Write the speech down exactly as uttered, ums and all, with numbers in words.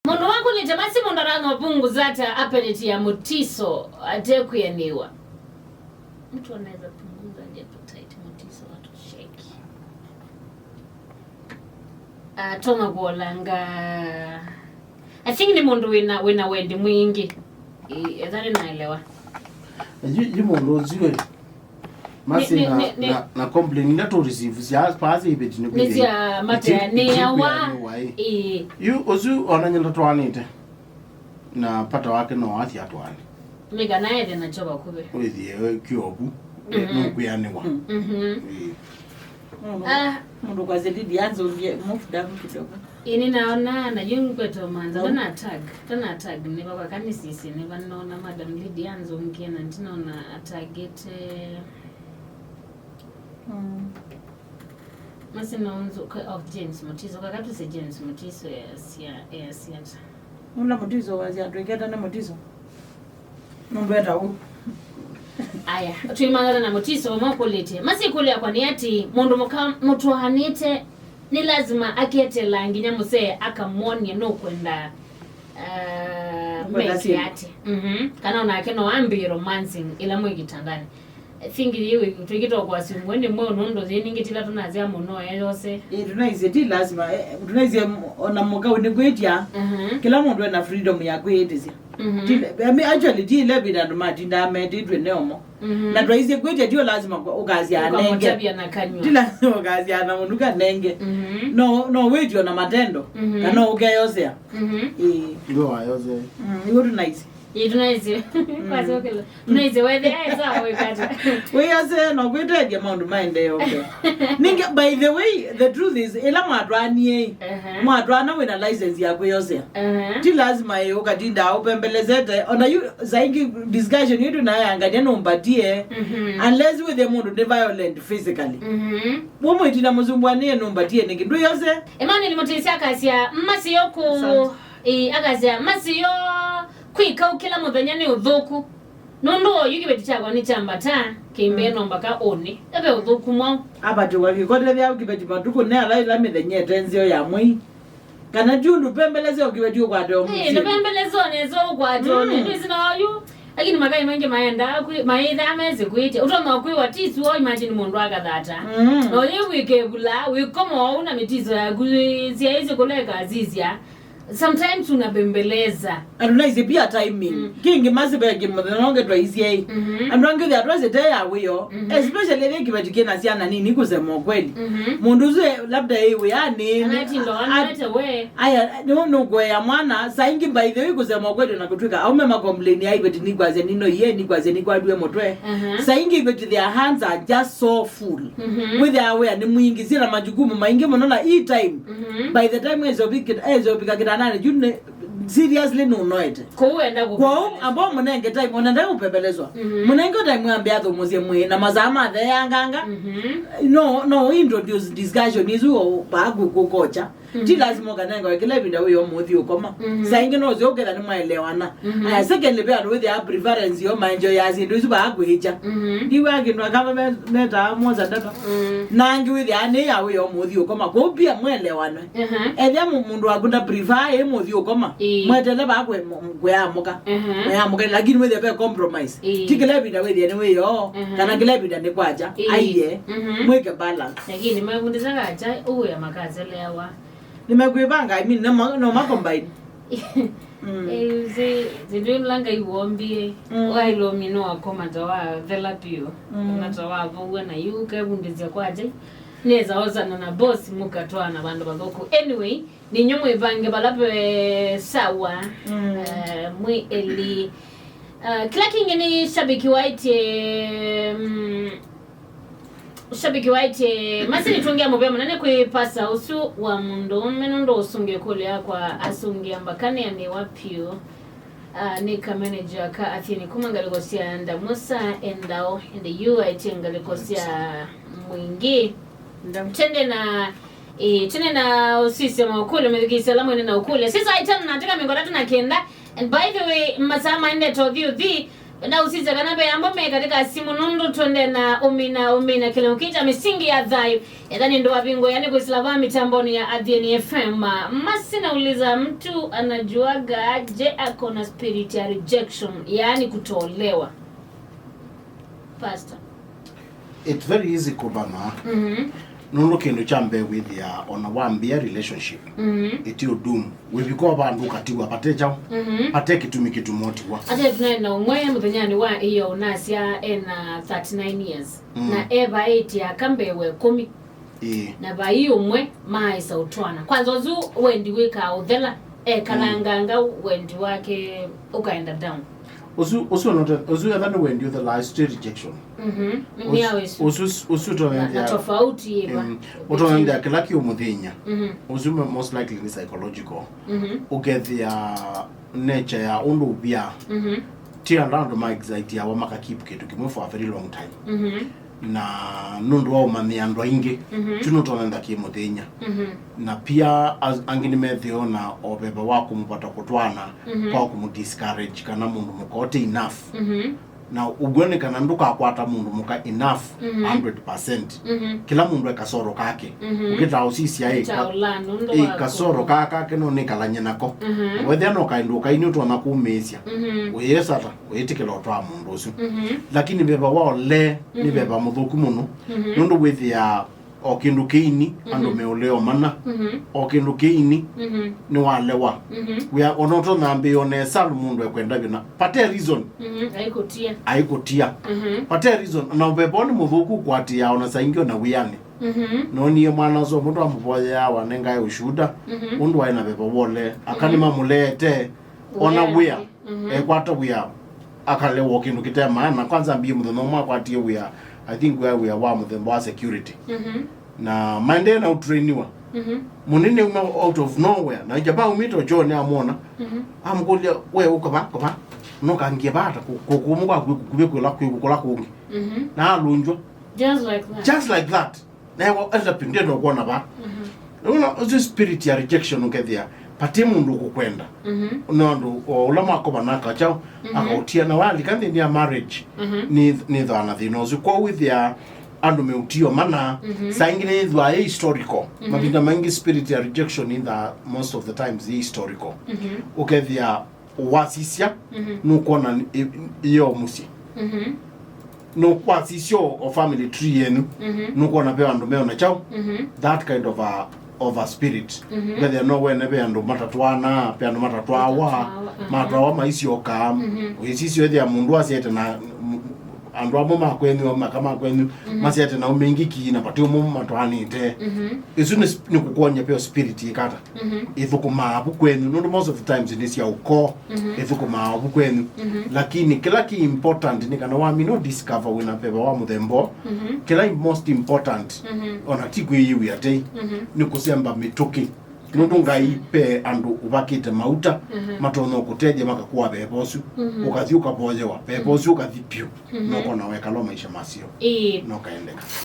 Mũndũ wakũlĩte masi mũndũ aranwa punguza ata appetite ya Mutiso atekwĩanĩwa. Mtu anaweza punguza aje appetite Mutiso watu shake. Ah, toma kuolanga. I think nĩ mũndũ wĩna, wĩna wendi mwingĩ. Eh, ethari naelewa. Yu, yu mũndũ ũsu ĩ. Masi nĩ, na, nĩ, nĩ, na, na complain ila tũ receive sya pasi ibeti nĩ nĩ sya matea, nĩ awa. Ĩĩ. Yu ũsu ona nyenda twanĩte. Na pata wake no athi atwani. Mĩka naethe na kyo vakuvĩ. Wĩthie kĩovu. Mhm. Nũkwĩanĩwa. Mhm. Ĩĩ. Mũndũ, ah, mũndũ kwa Lydia anzũngie, move down kidogo. Ĩĩ, nĩnaona na yu ngweto manza. Ndana tag, ndana tag nĩ vakwa kanisisi nĩ vanaona Madam Lydia anzũngie na ndinaona atagĩte. Mm. Masi no nzũka of James Mutiso, kaka tuse James Mutiso ya sia, ya siata. Nũla Mutiso wasya twĩketane Mutiso. Nũndũ etaũ. Aya, twĩmanyana na Mutiso makũlĩtye. Masi ĩkũlyo yakwa nĩ atĩ, mũndũ mũka mũtwaanĩte nĩ lazima aketela nginya mũsee akamwony'e nũkwenda, uh, meke ati. Mhm. Kana onake no ambĩe romancing ĩla mwĩ kĩtandani. I think yĩĩ twĩkĩtwa kwasumwe nĩ mweũ nũndũ yĩĩ ningĩ tila tũnasya mũno eyose. Ĩĩ, tũnaisye ti lazima, eh, tũnaisye m-, ona mũkau nĩkwĩtya. Mhm. Kĩla mũndũ ena freedom ya kwĩĩtĩsya. Mhm. Ti, I mean, actually, ti ile vĩla andũ matindaa metĩtw'e neomo. Mhm. Na twaisye kwĩtya tio lazima kwa-, ũkasya anenge. Ũkamũtavya na kanyw'a. Ti lazima ũkasya na mũnuka nenge. Mhm. No, no wĩtyo na matendo. Mhm. Kana ũkeyosea. Mhm. Ĩĩ. Ndio wayose. Mm, iwe tunaisye. Ĩĩ, tũnaisye. Mm. Kwasokela. Tũnaisye wethe, ae, sawa, wĩkata. Wĩyose no kwĩtethya maũndũ maendee oke. Ninge, by the way, the truth is, ĩla mwatwaanie, ehe, mwatwaana wĩna license ya kwĩyosea. Ehe. Ti lazima ĩ ũkatinda ũpembelezete. Ona yu, saingi discussion yetu nayo yangania nũmbatie. Mhm. Unless wĩthĩe mũndũ nĩ violent physically. Mhm. Womwĩtina mũsumbwanĩe nũmbatie nĩkĩ? Ndwĩyose. Emmanuel Mutisi akasya, mmasio ku-, asante. Ĩĩ, akasya, masio kwĩkaũ kĩla mũthenya nĩ ũthũku. Nũndũ oyu kĩveti kyakwa nĩkyambata, kĩmbee, mm, no mbaka ũnĩ. Eve ũthũku mwaũ? Apatĩwa kĩkote vyaũ kĩveti matukũ ne ala ĩla mĩthenya ĩte nzeo ya mwei? Kana ti ũndũ pembelesya ũkĩveti ũkwate o mũsyĩ? Ĩĩ, nĩpembelesya nesa ũkwate o, mm, nĩndwĩsĩ na oyu. Lakini makai maingĩ maendaa kwĩ-, maĩthaa mesĩ kwĩtya. Ũtonya kwĩwa ti suo, imagine mũndũ akathata. Mm. Na ũyĩ wĩkevula, wĩkoma oũ na mĩtiso yaku, syaĩsĩ kũleka asisya. Sometimes unabembeleza. Andũ naisye pia timing. Mm. Kĩngĩ masi ve kĩmũthenya nonge twaisye ĩ. Mhm. Andũ angĩ thĩa twasye te ya wĩo. Mhm. Especially ĩthĩa kĩveti kĩna syana nini kusema ukweli. Mhm. Mũndũ ũsu e, labda ĩ wĩanĩ. Anatinda at-, wanete we. Aya, nĩ nũkũea mwana, saa ingĩ by the way kusema ukweli na kũtwĩka, aume makomplain ya iveti nikwasya nino iye, nikwasya nikwatue mũtwe. Mhm. Saa ingĩ iveti their hands are just so full. Mhm. Wĩthĩa wĩa nĩ mwingĩ, syĩna majukumu maingĩ mũno na hii time. Mhm. By the time ĩsovika kĩtananĩ, yu nĩ seriously nũnoete. Kwoou enda kũpembelezwa. Kwoou ambao mũnenge time, ona ndai kũpembelezwa. Mhm. Mũnenge time ambe athũmũsye mwĩĩ na masaa matheanganga. Mhm. No, no introduce discussion isu o paa kũkocha. Mhm. Ti lazima ũkanenga kĩla ĩvinda wĩ o mũthi ũkoma. Mhm. Saa ingĩ no ũsyo ũketha nĩmwaelewana. Mhm. Aya, secondly, ve andũ wĩthĩaa preference yo maenjoy ya syĩndũ isu vaa kwĩkya. Mhm. Ndiw'a kĩndũ akava me-, metaa mwoza ndata. Mm. Na angĩ wĩthĩaa nĩ ya wĩ o mũthi ũkoma. Kwoou pia mwelewane. Mhm. Ethĩa mũ-, mũndũ waku nda prefer ĩ mũthi ũkoma. Ĩĩ. Mwetele vaa kwĩ-, mũ-, kwĩamũka. Mhm. Mwĩamũke, lakini wĩthĩa ve compromise. Ĩĩ. Ti kĩla ĩvinda wĩthĩe nĩ wĩ o, mhm, kana kĩla ĩvinda nĩ kwakya. Ĩĩ. Aiye. Mhm. Mwĩke balance. Lakini mavundĩsya kakya ũwĩa makaseleawa. Nĩmekwĩvanga, I mean, no ma-, no ma combine. Mm. Eh, si, sindu ila Ngai wombie, mm, wailomino wakoma ta wathela piũ, mm, na ta wavow'a na yu kevundĩsya kwakya, nesa osana na boss mũkatwaana vandũ vathũku. Anyway, ninyu mwĩvange vala ve sawa, mm, eh, mwĩ eli. Eh, kĩla kĩngĩ nĩ shabiki waĩtye, mm, Shabiki waĩtye, masi nĩtũngĩa mũvea mũnene kwĩ pasa ũsu wa mũndũũme nũndũ ũsũngĩa ĩkũlyo yakwa asũngĩa mbaka nĩanĩwa piũ. Ah, nĩ ka manager ka Athĩni kuma ngalĩko sya Ndamusa, Endao, ende yu aĩtye ngalĩko sya Mwingĩ. Ndam- Tende na, eh, tene na ũsisya maũkũlyo, mĩthukĩĩsya ala mwene na ũkũlyo. Sisa aitano na ateka mĩongo ĩtatũ na kenda. And by the way, masaa maendete ũthi ũthi, Ndausisya kana ve ambo me katika simu nũndũ twende na ũmina, ũmina kĩlungu kĩ kya mĩsingi ya thayũ. Ethani ndũ wavingũĩa nĩ kwĩsĩla vaa mĩtambonĩ ya Athiani F M. Masi nauliza, mtu anajuaga aje ako na spirit ya rejection, yaani kutolewa? Pastor. It's very easy kũvama. Mhm. Nũndũ kĩndũ kya mbee wĩthĩa ona wambĩa relationship, mhm, ĩtĩ ũdumu. Wĩvika o vandũ ũkatiwa vate kyaũ, mhm, vate kĩtumi kĩtuma ũtiwa. Ate tunaĩ na ũmwe mũthenyanĩ wa ĩyo ũnasya ena thirty-nine years. Mm. Na evaĩtye aka mbee wa ĩkũmi. Ĩĩ. Na vai ũmwe maaĩsa ũtwana. Kwanza ũsu wendi wĩkaa ũthela, ekalanganga, mm, wendi wake ũkaenda down. Ũsu, ũsu note, ũsu etha nĩ wendi ũthelaa, straight rejection. Mhm. Nĩ ya ũsu. Ũsu, ũsu ũtonethya. Na tofauti ĩva. Mm. Ũtonethya kĩla kĩũmũthĩny'a. Mhm. Ũsu mo-, most likely nĩ psychological. Mhm. Ũkethĩa nature ya ũndũ ũvia. Mhm. Ti andũ, andũ ma excite awa maka keep kĩndũ kĩmwe for a very long time. Mhm. Na nũndũ wa ũmanyĩa andũ aingĩ, mhm, tu nũtonenda kĩmũthĩny'a. Mhm. Na pia as-, angĩ nĩmethĩo na oveva wa kũmũvata kũtwaana, mhm, kwa kũmũ discourage kana mũndũ mũka ũte enough. Mhm. Na ũw'o nĩ kana ndũkakwata mũndũ mũka enough, mhm, hundred percent. Mhm. Kĩla mũndũ e kasoro kake. Mhm. Ũkĩtaa ũsisya ĩ, ka-, ĩ kasoro kaa kake no nĩkalany'e nako. Mhm. Na wethĩa no kaĩndũ kaini ũtonya kũmĩĩsya. Mhm. Ũyĩesa ta, ũyĩtĩkĩla ũtwaa mũndũ ũsu. Mhm. Lakini veva wa ũlee, nĩ, mhm, veva mũthũku mũno. Mhm. Nũndũ wĩthĩaa o kĩndũ kĩini, mhm, andũ meũleo mana, mhm, o kĩndũ kĩini, mhm, nĩwalewa. Mhm. Wĩa ona ũtonambĩĩa ona esalu mũndũ ekwenda vyũ na pate reason. Mhm. Aikũtia. Aikũtia. Mhm. Pate reason. Na ũveva nĩ mũthũku kwatĩĩa ona saa ingĩ ona wĩanĩ. Mhm. Noonie mwana ũsu mũndũ amũvoyeaa wanengae ũshuda, mhm, ũndũ waĩ na veva wole. Aka, mhm, nĩmamũleete ona wĩa. Mhm. Ekwata wĩa akalewa kĩndũ kĩte maana. Kwanza ambie mũthenya ũmwe akwatie wĩa, I think wĩa, wĩa wa mũthemba wa security. Mhm. Na maendee na ũtrainiwa. Mhm. Mũnene uma out of nowhere, na jaba umĩte ũchoonĩ amwona. Mhm. Amũkũlya, "We ũkava, kava, nokangie vata kũmũ kwa kũkuvĩ kwĩla kwĩkũkũla kũngĩ." Mhm. Na alũnjwa. Just like that. Just like that. Newa enda pindeno kuona va. Mhm. Ũla ũsu spirit ya rejection ũkethĩa pati mũndũ kũkwenda. Mhm. Nĩ andũ o ũla makovana akakyaũ, mhm, akaũtia na walika nthĩnĩ ya marriage. Mhm. Nĩ, nĩthwaa na thĩna ũsu. Kwa wĩthĩa andũ meũtio mana, mhm, saa ingĩ nĩthwaa ĩ historical. Mhm. Mavinda maingĩ spirit ya rejection ĩthaa most of the times ĩ historical. Mhm. Ũkethĩa wasisya, mhm, nũkwona ĩ-, ĩyo mũsyĩ. Mhm. Nũkwasisya o family tree yenyu, mhm, nũkwona ve andũ meona kyaũ. Mhm. That kind of a, of a spirit. Mhm. Vethĩa no wene ve andũ matatwaana, ve andũ matatwawa, matatwawa, mhm, matwawa maisyoka. Mhm. Ũisisya ethĩa mũndũ asyete na m-, andũ amwe ma kwenyu, maka ma kwenyu, mhm, masyete na ũmingiki na vati ũmwe matwaanĩte. Mhm. Ĩsu nĩ sp-, nĩ kũkwony'a veo spirit ĩkata. Mhm. Ĩthũkũmaa vu kwenyu, nũndũ most of the times nĩ sya ũkoo, mhm, ĩthũkũmaa vu kwenyu. Mhm. Lakini kĩla kĩ important nĩ kana wamina ũ discover wĩna veva wa mũthemba ũũ. Mhm. Kĩla most important, mhm, ona ti kwĩyĩw'a tei, mhm, nĩ kũsemba mĩtũkĩ. Nũndũ Ngai pe andũ ũvakĩte mauta, mhm, matonya kũtethya makakũa veva ũsu. Mhm. Ũkathi ũkavoyewa, veva, mhm, ũsu ũkathi piũ. Mhm. Nokona wekala maisha maseo. Ĩĩ. Nokaendeka.